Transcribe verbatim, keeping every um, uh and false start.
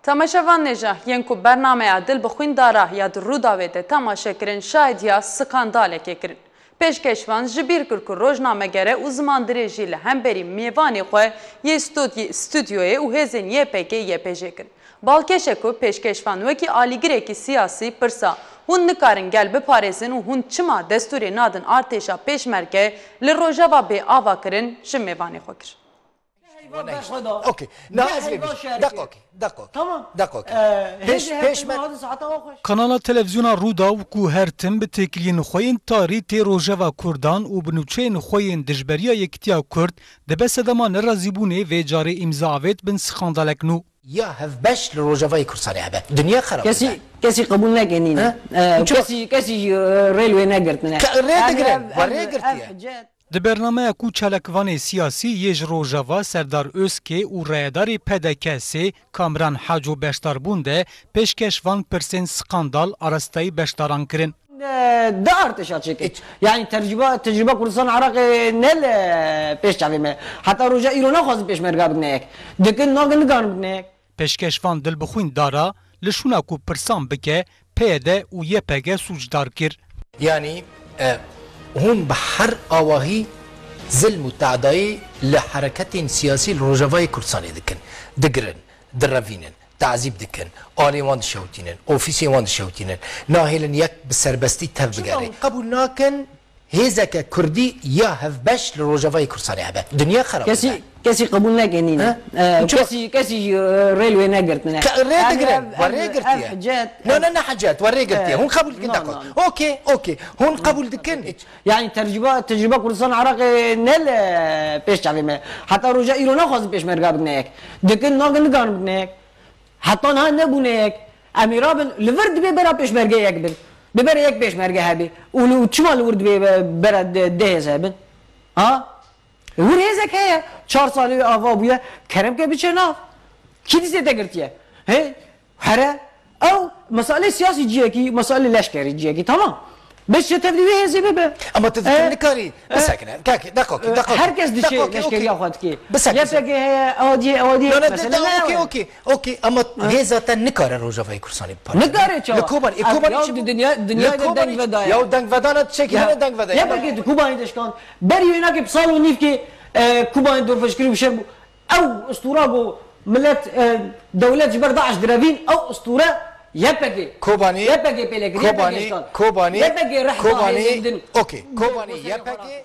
Temaşevan nêja yên ku bernameya Dil bi xwîn dara ya di Rûdawê de temaşe kirin, şahidiya skandalekê kirin. Pêşkeşvan ji bîr kir ku rojnamegere û zimandirêjî li hemberî mêvanê xwe yê stûdyê-, stûdyoyê û hêzên Y P G Y P J kirin. Balkêş e ku Pêşkeşvan wekî alîgirekî siyasî pirsa "Hûn nikarin gel biparêzin û hûn çima destûrê nadin artêşa Pêşmerge li Rojava bê ava kirin?" ji mêvanê xwe kir. Okey. Na ez vê bî. Dak okey. Dak okey. Tamam. Dak okey. Pêş pêş me. Kanala televîzyona Rûdaw ku her tim bi têkiliyên xwe yên tarî tê rojeva Kurdan û bi nûçeyên xwe yên dijberiya yekitiya Kurd dibe sedema nerazîbûnê vê carê îmza avêt bin skandalek nû. Ya hevbeş li Rojavayê Kurdistanê hebe. Dinya xerab dibe. Kesî, kesî qebûl neke nîne. He? Çima? Kesî, kesî jî rê li wê negirtine. Rê digire. We rê girtiye. Di bernameya ku çalakvanê siyasî yê ji Rojava Serdar Özkê û rayedarê P D K sê Kamran Haco beşdar bûn de pêşkeş van pirsên skandal arasteyî beşdaran kirin. Di artêşa çêkê. Yanî tecrûba, tecrûba Kurdistan Iraqê ne li pêş çavê me. Heta roja îro naxwazin pêşmerga bidine yek. Dikin nagin nigarin bidine yek. Pêşkeşvan Dilbixwîn Dara li şûna ku pirsan bike P Y D û Y P G sûcdar kir. Yanî hûn bi her awahî zilm û tadayî li hereketên siyasî li Rojavayê Kurdistanê dikin, digirin, direvînin, tazîb dikin, alên wan dişewitînin, ofîsên wan dişewitînin, nahêlin yek bi serbestî tev bigere. Çima hûn qebûl nakin hêzeke kurdî ya hevbeş li Rojavayê Kurdistanê hebe? Dinya xerab dibe. Kesî Kesî qebûl neke nîne. He? Çima? Kesî, kesî jî rê li wê negirtine. Rê digire, we rê girtiye. No, no, ne hicet, we rê girtiye. Hûn qebûl dikin, dakot. Okey, okey. Hûn qebûl dikin. Yanî tecrûba, tecrûba Kurdistan Iraqê ne li pêş çavê me. Heta roja îro naxwazin pêşmerga bidine yek. Dikin nagin nigarin bidine yek. Heta niha nebûne yek. Em ê rabin, li vir dibê bera pêşmerge yek bin. Bi bera yek pêşmerge hebê. Û li, û çima li wir dibê be-, bera de-, deh hêz hebin? Ha? Wir hêzek heye. Çar salê wê ava bûye. Kerem ke biçe nav. Kî dîsê te girtiye? He? Here. Ew meselê siyasî ciyekî, meselê leşkerî ciyekî. Tamam. Bes ji tevlî wê hêzê bibe. Ama tu dikim nikarî. Bisekine. Kakî, deqokî, deqokî. Her kes dişê leşkeriya xwe dikê. Bisekine. Y P G heye, A D, A D, mesele ne. Okey, okey, okey. Ama hêza te nikare Rojavayê Kurdistanê biparêze. Nikare çawa? Li Kobanê, ê Kobanê çi bû? Dinya, dinya de deng vedaye. Ya dengvedana çekî ne dengvedaye. Y P G di Kobanê de şikand. Berî wênakê bi sal û nîvkê Kobanê dorpêçkirî û şer bû. Ew ustûra ku milet, e, dewlet ji ber DAIŞ direvîn, ew ustûre Y P G. Kobanî, Y P G pêle kir, Kobanî, Y P G şikand. Kobanî, Y P G reh da hêzên din. Okey, Kobanî, Y P G.